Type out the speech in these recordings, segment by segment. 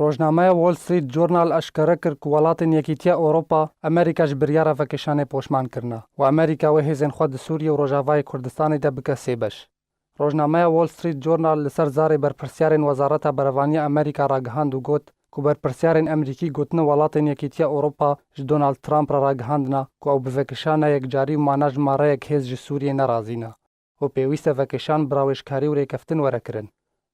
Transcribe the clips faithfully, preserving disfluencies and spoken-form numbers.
Rojnameya Wall Street Journal eşkere kir ku welatên Yekîtiya Ewropa Amerîka ji biryara vekişanê poşman kirine û Amerîka wê hêzên xwe di Sûriyê û Rojavayê Kurdistanê de bike sê beş. Rojnameya Wall Street Journal li ser zarê berpirsiyarên Wezareta Berevaniya Amerîka ragihand û got ku berpirsiyarên Amerîkî gotine welatên Yekîtiya Ewropa ji Donald Trump re ragihandine ku ew bi vekişana yekcarî û mana jimareyek hêz ji Sûriyê nerazî ne û pêwîst e vekişan bi rawêjkarî û rêkeftin were kirin.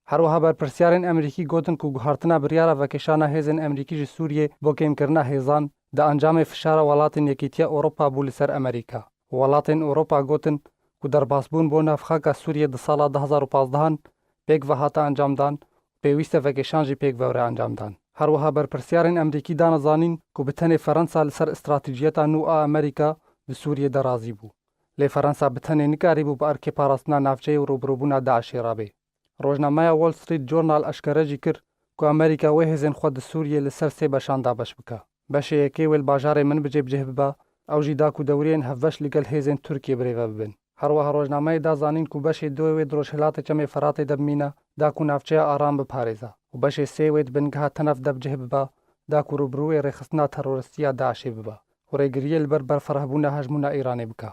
Her wiha berpirsiyarên Amerîkî gotin ku guhartina biryara vekişana hêzên Amerîkî ji Sûriyê bo kêmkirina hêzan di encamê fişara welatên Yekîtiya Ewropa bû li ser Amerîka. Welatên Ewropa gotin ku derbasbûn bo navxaka Sûriyê di sala du hezar û pazdeh an pêk ve hate encamdan û pêwîst e vekêşan jî pêk ve were encamdan. Her wiha berpirsiyarên Amerîkî dane zanîn ku bi tenê Ferensa li ser stratejiyeta nû a Amerîka di Sûriyê de razî bû. Lê Ferensa bi tenê nikarîbû bi erkê parastina navçeyê û rûbirûbûna DAIŞê re bê. Rojnameya Wall Street Journal eşkere jî kir ku Amerîka wê hêzên xwe di Sûriyê li ser sê beşan dabeş bike. Beşê yekê wê li bajarê Minbicê bi cih bibe, ew jî da ku dewriyên hevbeş li gel hêzên Tirkiyê birêve bibin. Her wiha rojnameyê da zanîn ku beşê duê wê di rojhilatê Çemê Feratê de bimîne, da ku navçeya aram biparêze û beşê sê wê di bingeha Tenef de bi cih bibe, da ku rûbirûyê rêxistina teroristî ya DAIŞê bibe û rêgiriyê li ber berfirehbûna hejmûna Îranê bike.